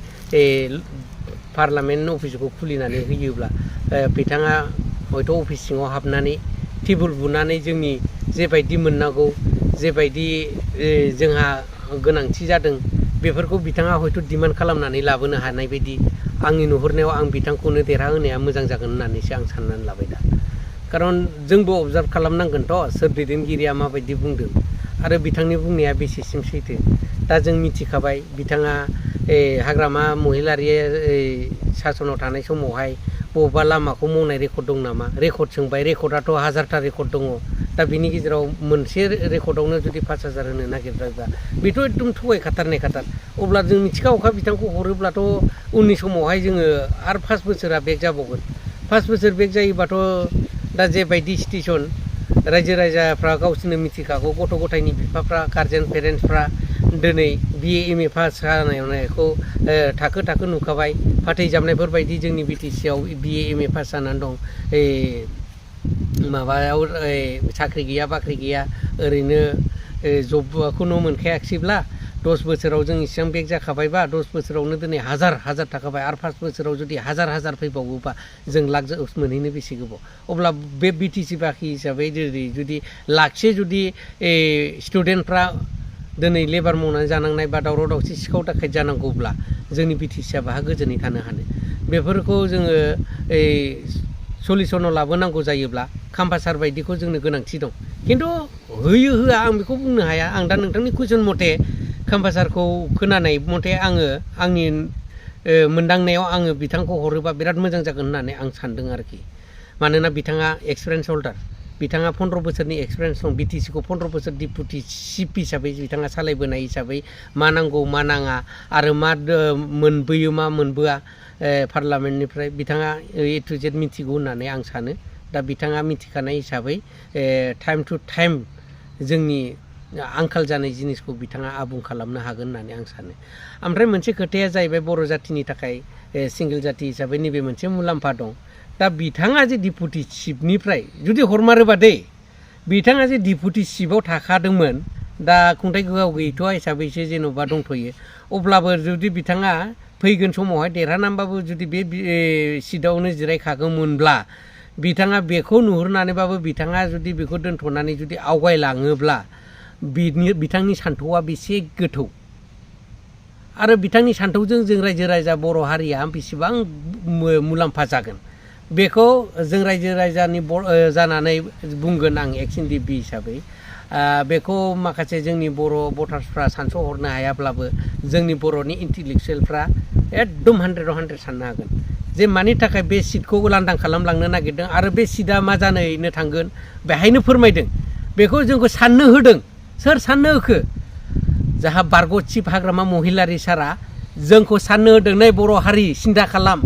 पार्लामेन्ट अफिसखौ खुलिनानै होयोब्ला बिथाङा हयथ' अफिस सिङाव हाबनानै टेबोल बुनानै जोंनि जेबायदि मोननांगौ जेबायदि जोंहा गोनांथि जादों बेफोरखौ बिथाङा हयथ' डिमान्ड खालामनानै लाबोनो हानाय बायदि आंनि नुहुरनायाव आं बिथांखौनो देरहाहोनाया मोजां जागोन होननानैसो आं साननानै लाबाय दा खारन जोंबो अबजार्भ खालामनांगोनथ' सोर दैदेनगिरिया माबायदि बुंदों आरो बिथांनि बुंनाया बेसेसिम सैथो दा जों मिथिखाबाय बिथाङा हाग्रामा महिलारि सासनाव थानाय समावहाय बबेबा लामाखौ मावनाय रेकर्ड दं नामा रेकर्ड सोंबाय रेकर्डआथ' 1000टा रेकर्ड दङ दा बिनि गेजेराव मोनसे रेकर्डआवनो जुदि 5000 होनो नागिरब्ला बेथ' एकदम थगायखाथारनायखाथार अब्ला जों मिथिखागौखा बिथांखौ हरोब्लाथ' उननि समावहाय जोङो आरो 5 बोसोरा बेक जाबावगोन 5 बोसोर बेक जायोबाथ' दा जेबायदि सिटुएसन रायजो राजाफ्रा गावसोरनो मिथिखागौ गथ' गथायनि बिफाफ्रा गार्जेन पेरेन्टसफ्रा दिनै BA MA पास जानायखौ थाखो नुखाबाय फाथै जाबनायफोर बायदि जोंनि BTC आव BA MA पास जानानै दं माबायाव साख्रि गैया बाख्रि गैया ओरैनो जबखौनो मोनखायाखिसैब्ला 10 बोसोराव जों इसेबां बेक जाखाबायबा 10 बोसोरावनो दिनै हाजार थाखाबाय आरो 5 बोसोराव जुदि हाजार फैबावोबा जों लाख मोनहैनो बेसे गोबाव अब्ला बे बिटिसि बाखि हिसाबै जुदि लाखसे जुदि स्टुडेन्टफ्रा दिनै लेबार मावनानै जानांनाय बा दावराव दावसि सिखाव दाखायत जानांगौब्ला जोंनि बिटिसिया बाहा गोजोनै थानो हानो बेफोरखौ जोङो सलिउसनाव लाबोनांगौ जायोब्ला काम्पासार बायदिखौ जोंनो गोनांथि दं खिन्थु होयो होआ आं बेखौ बुंनो हाया आं दा नोंथांनि कुइसन मथे काम्पासारखौ खोनानाय मथे आङो आंनि मोनदांनायाव आङो बिथांखौ हरोबा बिराद मोजां जागोन होननानै आं सानदों आरोखि मानोना बिथाङा एक्सपिरियेन्स हल्डार बिथाङा 15 बोसोरनि एक्सपिरियेन्स दं बिटिसिखौ 15 बोसोर डिपुटि चिफ हिसाबै बिथाङा सालायबोनाय हिसाबै मा नांगौ मा नाङा आरो मा मोनबोयो मा मोनबोआ पार्लामेन्टनिफ्राय बिथाङा ए टु जेड मिथिगौ होननानै आं सानो दा बिथाङा मिथिखानाय हिसाबै टाइम टु टाइम जोंनि आंखाल जानाय जिनिसखौ बिथाङा आबुं खालामनो हागोन होननानै आं सानो ओमफ्राय मोनसे खोथाया जाहैबाय बर' जाथिनि थाखाय सिंगेल जाथि हिसाबै नैबे मोनसे मुलाम्फा दं दा बिथाङा जे डिपुटि चिफनिफ्राय जुदि हरमारोबा दे बिथाङा जे डिपुटि चिफआव थाखादोंमोन दा खुंथाइ गोहोआव गैथ'आ हिसाबैसो जेन'बा दंथ'यो अब्लाबो जुदि बिथाङा फैगोन समावहाय देरहानानैबाबो जुदि बे सिटआवनो जिरायखागौमोनब्ला बिथाङा बेखौ नुहुरनानैबाबो बिथाङा जुदि बेखौ दोनथ'नानै जुदि आवगायलाङोब्ला बिथांनि सान्थौआ बेसे गोथौ आरो बिथांनि सान्थौजों जों रायजो राजा बर' हारिया बेसेबां मुलाम्फा जागोन बेखौ जों रायजो राजानि जानानै बुंगोन आं एक्स एनडिपि हिसाबै बेखौ माखासे जोंनि बर' भटार्सफ्रा सानस'हरनो हायाब्लाबो जोंनि बर'नि इन्टेलेक्सुयेलफ्रा एकदम 100 साननो हागोन जे मानि थाखाय बे सिटखौ लांदां खालामलांनो नागिरदों आरो बे सिटआ मा जानो थांगोन बेहायनो फोरमायदों बेखौ जोंखौ साननो होदों सोर साननो होखो जाहा बारग' चिफ हाग्रामा महिलारि सारा जोंखौ साननो होदों नै बर' हारि सिन्था खालाम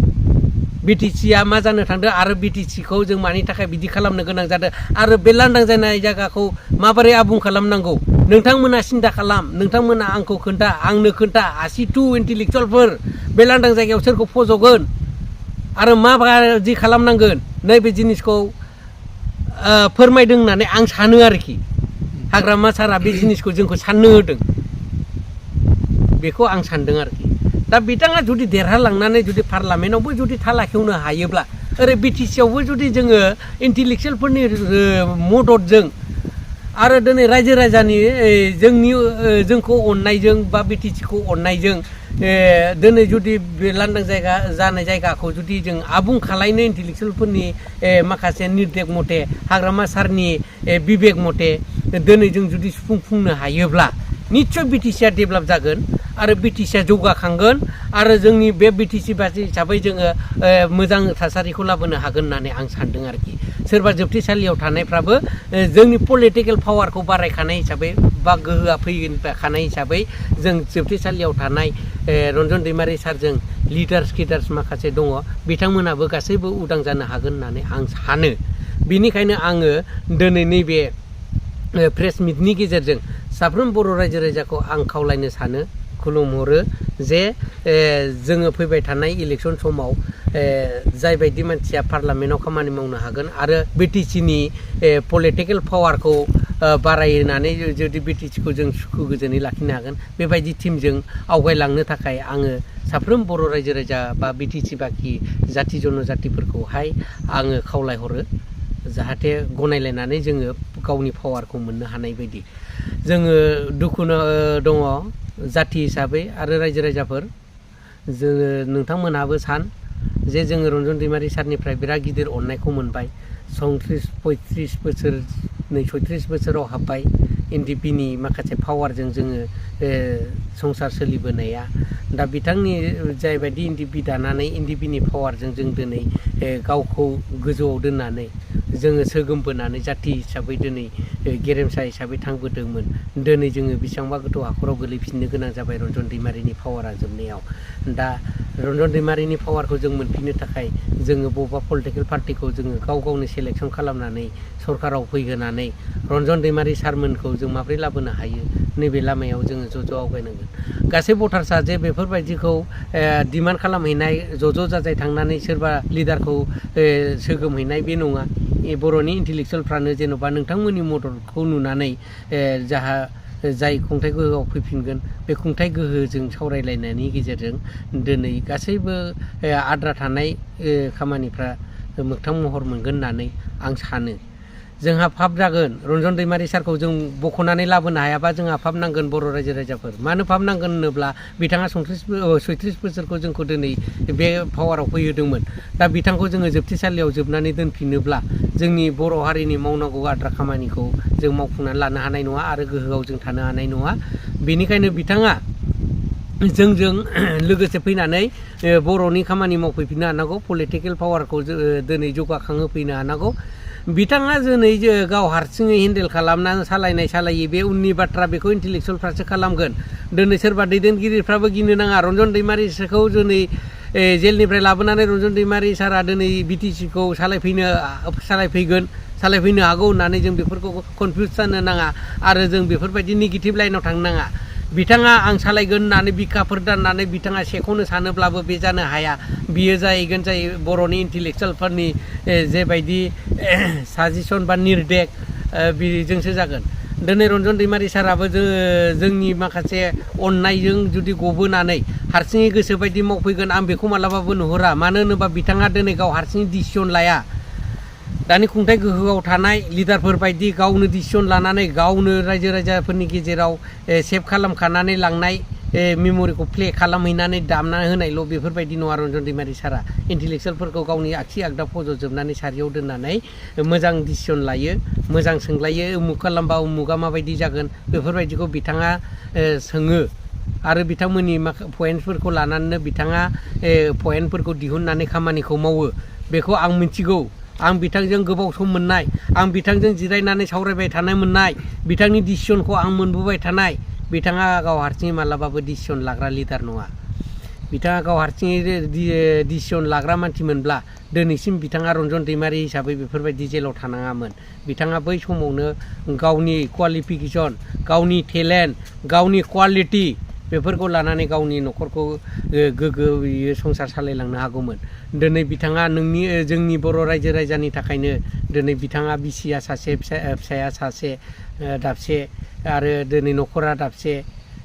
बिटिसिया मा जानो थांदों आरो बिटिसिखौ जों मानि थाखाय बिदि खालामनो गोनां जादों आरो बे लांदां जानाय जायगाखौ माबोरै आबुं खालामनांगौ नोंथांमोना सिन्था खालाम नोंथांमोना आंखौ खोन्था आंनो खोन्था 82 इन्टेलेक्सुयेलफोर बे लांदां जायगायाव सोरखौ फज'गोन आरो माबायदि खालामनांगोन नैबे जिनिसखौ फोरमायदों होननानै आं सानो आरोखि हाग्रामा सारा बे जिनिसखौ जोंखौ साननो होदों बेखौ आं सानदों आरोखि दा बिथाङा जुदि देरहालांनानै जुदि पार्लामेन्टआवबो जुदि थाला खेवनो हायोब्ला ओरै बिटिसियावबो जुदि जोङो इन्टेलेक्सुयेलफोरनि मददजों आरो दिनै रायजो राजानि जोंखौ अननायजों बा बिटिसिखौ अननायजों दिनै जुदि बे लांदां जानाय जायगाखौ जुदि जों आबुं खालायनो इन्टेलेक्सुयेलफोरनि माखासे निर्देश मथे हाग्रामा सारनि बिबेक मथे दिनै जों जुदि सुफुंनो हायोब्ला निस्सय बिटिसिया डेभेलप जागोन आरो बिटिसिया जौगाखांगोन आरो जोंनि बे बिटिसि बासि हिसाबै जोङो मोजां थासारिखौ लाबोनो हागोन होननानै आं सानदों आरोखि सोरबा जोबथेसालियाव थानायफ्राबो जोंनि पलिटिकेल पावारखौ बारायखानाय हिसाबै बा गोहोआ फैखानाय हिसाबै जों जोबथेसालियाव थानाय रन्जन दैमारि सारजों लिडार्स माखासे दङ बिथांमोनाबो गासैबो उदां जानो हागोन होननानै आं सानो बेनिखायनो आङो दिनै नैबे प्रेस मिटनि गेजेरजों साफ्रोम बर' रायजो राजाखौ आं खावलायनो सानो खुलुमहरो जे जोङो फैबाय थानाय इलेक्सन समाव जायबायदि मानसिया पार्लामेन्टआव खामानि मावनो हागोन आरो बिटिसिनि पलिटिकेल पावारखौ बारायनानै जुदि बिटिसिखौ जों सुखु गोजोनै लाखिनो हागोन बेबायदि टिमजों आवगायलांनो थाखाय आङो साफ्रोम बर' रायजो राजा बा बिटिसि बाखि जाथि जनजातिफोरखौहाय आङो खावलायहरो जाहाथे गनायलायनानै जोङो गावनि पावारखौ मोननो हानाय बायदि जोङो दुखु दङ जाथि हिसाबै आरो रायजो राजाफोर जोङो नोंथांमोनहाबो सान जे जोङो रन्जन दैमारि सारनिफ्राय बिराद गिदिर अननायखौ मोनबाय 34-35 बोसोर 36 बोसोराव हाबबाय एनडिपिनि माखासे पावारजों जोङो संसार सोलिबोनाया दा बिथांनि जायबायदि एनडिपि दानानै एनडिपिनि पावारजों जों दिनै गावखौ गोजौआव दोननानै जोङो सोगोमबोनानै जाथि हिसाबै दिनै गेरेमसा हिसाबै थांबोदोंमोन दिनै जोङो बेसेबांबा गोथौ हाखराव गोलैफिननो गोनां जाबाय रन्जन दैमारिनि पावारा जोबनायाव दा रन्जन दैमारिनि पावारखौ जों मोनफिननो थाखाय जोङो बबेबा पलिटिकेल पार्टिखौ जोङो गावनि सेलेक्सन खालामनानै सरकाराव फैहोनानै रन्जन दैमारि सारमोनखौ जों माबोरै लाबोनो हायो नैबे लामायाव जोङो ज' आवगायनांगोन गासै भटार्सआ जे बेफोरबायदिखौ डिमान्ड खालामहैनाय ज' जाजाय थांनानै सोरबा लिडारखौ सोगोमहैनाय बे नङा बर'नि इन्टेलेक्सुवेलफ्रानो जेन'बा नोंथांमोननि मददखौ नुनानै जाय खुंथाइ गोहोआव फैफिनगोन बे खुंथाइ गोहोजों सावरायलायनायनि गेजेरजों दिनै गासैबो आद्रा थानाय खामानिफ्रा मोगथां महर मोनगोन होननानै आं सानो। जोंहा फाब जागोन रन्जन दैमारि सारखौ जों बख'नानै लाबोनो हायाबा जोंहा फाब नांगोन बर' रायजो राजाफोर। मानो फाब नांगोन होनोब्ला बिथाङा 36 बोसोरखौ जोंखौ दिनै बे पावाराव फैहोदोंमोन। दा बिथांखौ जोङो जोबथेसालियाव जोबनानै दोनफिनोब्ला जोंनि बर' हारिनि मावनांगौ आद्रा खामानिखौ जों मावफुंनानै लानो हानाय नङा आरो गोहोआव जों थानो हानाय नङा। बेनिखायनो बिथाङा जोंजों लोगोसे फैनानै बर'नि खामानि मावफैफिननो हानांगौ, पलिटिकेल पावारखौ दिनै जौगाखांहोफैनो हानांगौ। बिथाङा दिनै गाव हारसिङै हेन्डेल खालामना सालायो बे उननि बाथ्रा, बेखौ इन्टेलेक्सुवेलफ्रासो खालामगोन। दिनै सोरबा दैदेनगिरिफ्राबो गिनो नाङा। रन्जन दैमारिखौ दिनै जेलनिफ्राय लाबोनानै रन्जन दैमारि सारा दिनै बिटिसिखौ सालायफैनो हागौ होननानै जों बेफोरखौ कनफिउस जानो नाङा आरो जों बेफोरबायदि नेगेटिभ लाइनाव थांनो नाङा। बिथाङा आं सालायगोन होननानै बिखाफोर दाननानै बिथाङा सेख'नो सानोब्लाबो बे जानो हाया। बियो जाहैगोन बर'नि इन्टेलेक्सुवेलफोरनि जेबायदि साजेसन बा निर्देश बेजोंसो जागोन। दिनै रन्जन दैमारि साराबो जोंनि माखासे अननायजों जुदि गबोनानै हारसिङै गोसो बायदि मावफैगोन आं बेखौ मालाबाबो नुहुरा। मानो होनोबा बिथाङा दिनै गाव हारसिङै डिसिसन लाया। दानि खुंथाइ गोहोआव थानाय लिडारफोर बायदि गावनो डिसिसन लानानै गावनो रायजो राजाफोरनि गेजेराव सेभ खालामखानानै लांनाय मेम'रिखौ प्ले खालामहैनानै दामना होनायल' बेफोरबायदि नङा रन्जन दैमारि सारा। इन्टेलेक्सुवेलफोरखौ गावनि आगसि आगदा फज'जोबनानै सारियाव दोननानै मोजां डिसिसन लायो, मोजां सोंलायो, उमुक खालामबा उमुगा माबायदि जागोन बेफोरबायदिखौ बिथाङा सोङो आरो बिथांमोननि पइन्टफोरखौ लानानैनो बिथाङा पइन्टफोरखौ दिहुननानै खामानिखौ मावो। बेखौ आं मिथिगौ। आं बिथांजों गोबाव सम मोननाय, आं बिथांजों जिरायनानै सावरायबाय थानो मोननाय, बिथांनि डिसिसनखौ आं मोनबोबाय थानाय। बिथाङा गाव हारसिङै मालाबाबो डिसिसन लाग्रा लिडार नङा। बिथाङा गाव हारसिङै डिसिसन लाग्रा मानसिमोनब्ला दिनैसिम बिथाङा रन्जन दैमारि हिसाबै बेफोरबायदि जेलाव थानाङामोन। बिथाङा बै समावनो गावनि क्वालिफिकेसन, गावनि टेलेन्ट, गावनि क्वालिटि बेफोरखौ लानानै गावनि न'खरखौ गोग्गोयै संसार सालायलांनो हागौमोन। दिनै बिथाङा जोंनि बर' रायजो राजानि थाखायनो दिनै बिथाङा बिसिया सासे, फिसाया सासे दाबसे आरो दिनै न'खरा दाबसे।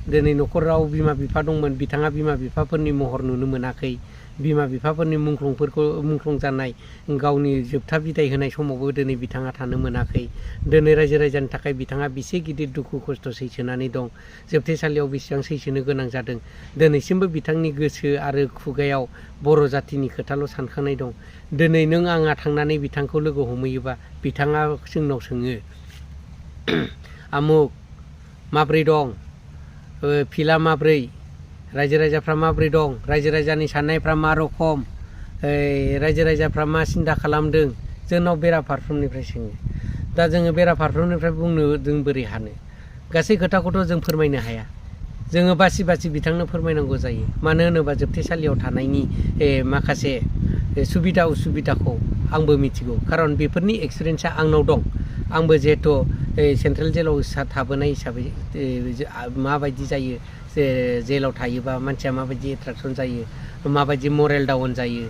दिनै न'खराव बिमा बिफा दंमोन, बिथाङा बिमा बिफाफोरनि महर नुनो मोनाखै। बिमा बिफाफोरनि मुंख्लं जानाय गावनि जोबथा बिदाय होनाय समावबो दिनै बिथाङा थानो मोनाखै। दिनै रायजो राजानि थाखाय बिथाङा बेसे गिदिर दुखु खस्थ' सैसोनानै दं, जोबथेसालियाव बेसेबां सैसोनो गोनां जादों। दिनैसिमबो बिथांनि गोसो आरो खुगायाव बर' जाथिनि खोथाल' सानखांनाय दं। दिनै नों आंहा थांनानै बिथांखौ लोगो हमहैयोबा बिथाङा जोंनाव सोङो, आमुक माब्रै दं, फिला माब्रै, रायजो राजाफ्रा माब्रै दं, रायजो राजानि साननायफ्रा मा रखम, रायजो राजाफ्रा मा सिन्था खालामदों, जोंनाव बेराफारफ्रोमनिफ्राय सोङो। दा जोङो बेराफारफ्रोमनिफ्राय बुंनो जों बोरै हानो? गासै खोथाखौथ' जों फोरमायनो हाया। जोङो बासि बिथांनो फोरमायनांगौ जायो। मानो होनोबा जोबथेसालियाव थानायनि माखासे सुबिदा उसुबिदाखौ आंबो मिथिगौ। खारन बेफोरनि एक्सपिरियेन्सआ आंनाव दं। आंबो जिहेथु सेन्ट्रेल जेलाव थाबोनाय हिसाबै माबायदि जायो, जेलाव थायोबा मानसिया माबायदि एट्राकसन जायो, माबायदि मरेल डाउन जायो,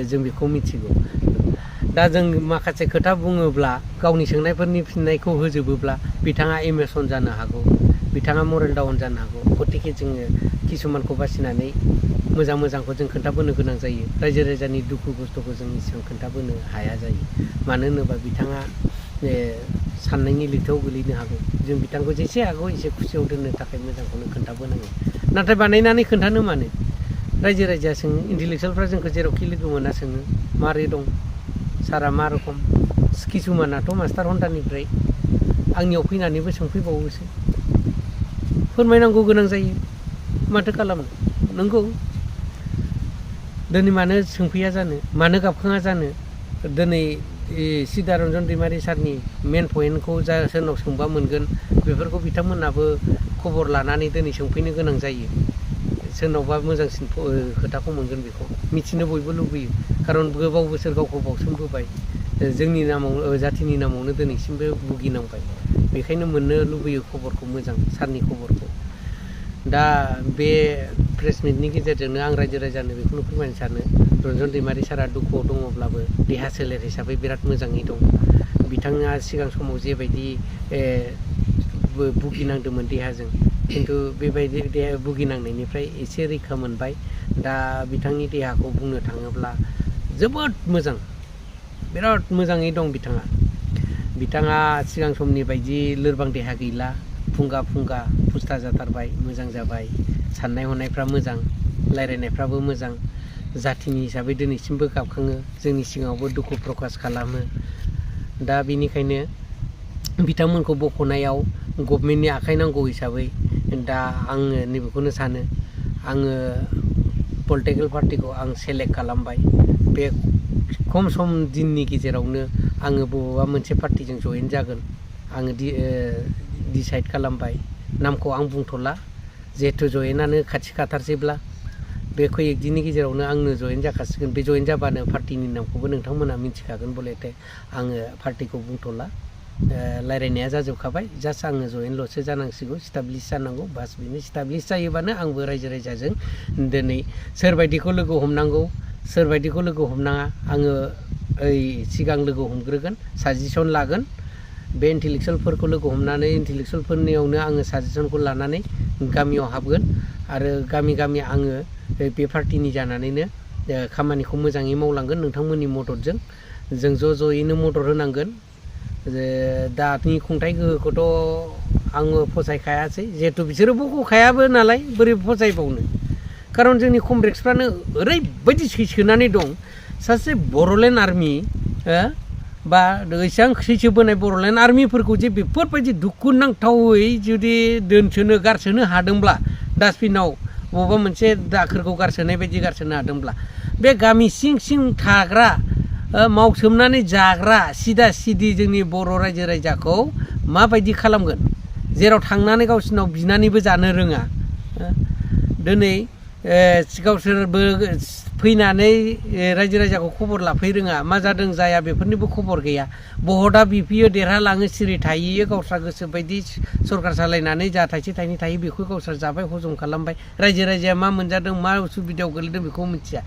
जों बेखौ मिथिगौ। दा जों माखासे खोथा बुङोब्ला गावनि सोंनायफोरनि फिननायखौ होजोबोब्ला बिथाङा इमोसन जानो हागौ, बिथाङा मरेल डाउन जानो हागौ। गतिके जोङो किसुमानखौ बासिनानै मोजांखौ जों खोन्थाबोनो गोनां जायो। रायजो राजानि दुखु खस्थ'खौ जों इसेबां खोन्थाबोनो हाया जायो। मानो होनोबा बिथाङा साननायनि लैथोआव गोलैनो हागौ। जों बिथांखौ जेसे हागौ एसे खुसियाव दोननो थाखाय मोजांखौनो खोन्थाबोनांगौ। नाथाय बानायनानै खोन्थानो मानो? रायजो राजाया सोङो, इन्टेलेक्सुवेलफ्रा जोंखौ जेरावखि लोगो मोना सोङो, मारै दं सारा, मा रखम। किसुमानाथ' मास्टार हन्टानिफ्राय आंनियाव फैनानैबो सोंफैबावोसो। फोरमायनांगौ गोनां जायो। माथो खालामनो? नंगौ, दिनै मानो सोंफैया जानो, मानो गाबखाङा जानो? दिनै सिदा रन्जन दैमारि सारनि मेन पइन्टखौ सोरनाव सोंबा मोनगोन बेफोरखौ बिथांमोनाबो खबर लानानै दिनै सोंफैनो गोनां जायो। सोरनावबा मोजांसिन खोथाखौ मोनगोन बेखौ मिथिनो बयबो लुबैयो। खारन गोबाव बोसोर गावखौ बावसोमबोबाय, जोंनि नामाव, जाथिनि नामावनो दिनैसिमबो भुगिनांबाय। बेखायनो मोननो लुबैयो खबरखौ, मोजां सारनि खबरखौ। दा बे प्रेस मिटनि गेजेरजोंनो आं रायजो राजानो बेखौनो फोरमायनो सानो रन्जन दैमारि सारा दुखुआव दङब्लाबो देहा सोलेर हिसाबै बिराद मोजाङै दं। बिथाङा सिगां समाव जेबायदि भुगिनांदोंमोन देहाजों खिन्थु बेबायदि भुगिनांनायनिफ्राय एसे रैखा मोनबाय। दा बिथांनि देहाखौ बुंनो थाङोब्ला जोबोद मोजां, बिराद मोजाङै दं बिथाङा सिगां समनि बायदि लोरबां देहा गैला, फुंगा फुस्था जाथारबाय, मोजां जाबाय, साननाय हनायफ्रा मोजां, रायज्लायनायफ्राबो मोजां, जाथिनि हिसाबै दिनैसिमबो गाबखाङो, जोंनि सिगाङावबो दुखु प्रकास खालामो। दा बेनिखायनो बिथांमोनखौ बख'नायाव गभमेन्टनि आखाइ नांगौ हिसाबै दा आङो नैबेखौनो सानो, आङो पलिटिकेल पार्टिखौ आं सेलेक्ट खालामबाय। बे खम सम दिननि गेजेरावनो आङो बबेबा मोनसे पार्टिजों जयेन जागोन आङो डिसाइड खालामबाय। नामखौ आं बुंथ'ला, जिहेथु जयेनानो खाथि खाथारसैब्ला बे खय एकदिननि गेजेरावनो आंनो जयेन जाखासिगोन। बे जयेन जाबानो पार्टिनि नामखौबो नोंथांमोना मिथिखागोन बलेथे आङो पार्टिखौ बुंथ'ला। रायज्लायनाया जाजोबखाबाय, जास्ट आङो जयेनल'सो जानांसिगौ, स्टाब्लिस जानांगौ, बास बेनो। स्टाब्लिस जायोबानो आंबो रायजो राजाजों दिनै सोरबायदिखौ लोगो हमनांगौ, सोरबायदिखौ लोगो हमनाङा आङो सिगां लोगो हमग्रोगोन, साजेसन लागोन। बे इन्टेलेक्सुवेलफोरखौ लोगो हमनानै इन्टेलेक्सुवेलफोरनियावनो आङो साजेसनखौ लानानै गामियाव हाबगोन आरो गामि आङो बे पार्टिनि जानानैनो खामानिखौ मोजाङै मावलांगोन। नोंथांमोननि मददजों जों ज'यैनो मदद होनांगोन। दानि खुंथाइ गोहोखौथ' आङो फसायखायासै, जिहेथु बिसोरो बख'खायाबो नालाय बोरै फसायबावनो। खारन जोंनि कमरेड्सफ्रानो ओरैबायदि सैसोनानै दं, सासे बर'लेण्ड आर्मि बा एसेबां सैसो बोनाय बर'लेण्ड आर्मिफोरखौ जे बेफोरबायदि दुखुनांथावै जुदि गारसोनो हादोंब्ला, डास्टबिनाव बबेबा मोनसे दाखोरखौ गारसोनाय बायदि गारसोनो हादोंब्ला, बे गामि सिं थाग्रा मावसोमनानै जाग्रा सिदा जोंनि बर' रायजो राजाखौ माबायदि खालामगोन, जेराव थांनानै गावसिनाव बिनानैबो जानो रोङा। दिनै गावसोरबो फैनानै रायजो राजाखौ खबर लाफै रोङा, मा जादों जाया बेफोरनिबो खबर गैया। भटआ बिफैयो, देरहालाङो, सिरि थाहैयो, गावस्रा गोसो बायदि सरकार सालायनानै जा थाइसे थाइनै थायो बेखौ गावस्रा जाबाय, हजम खालामबाय। रायजो राजाया मा मोनजादों, मा उसुबिदायाव गोलैदों बेखौ मिथिया।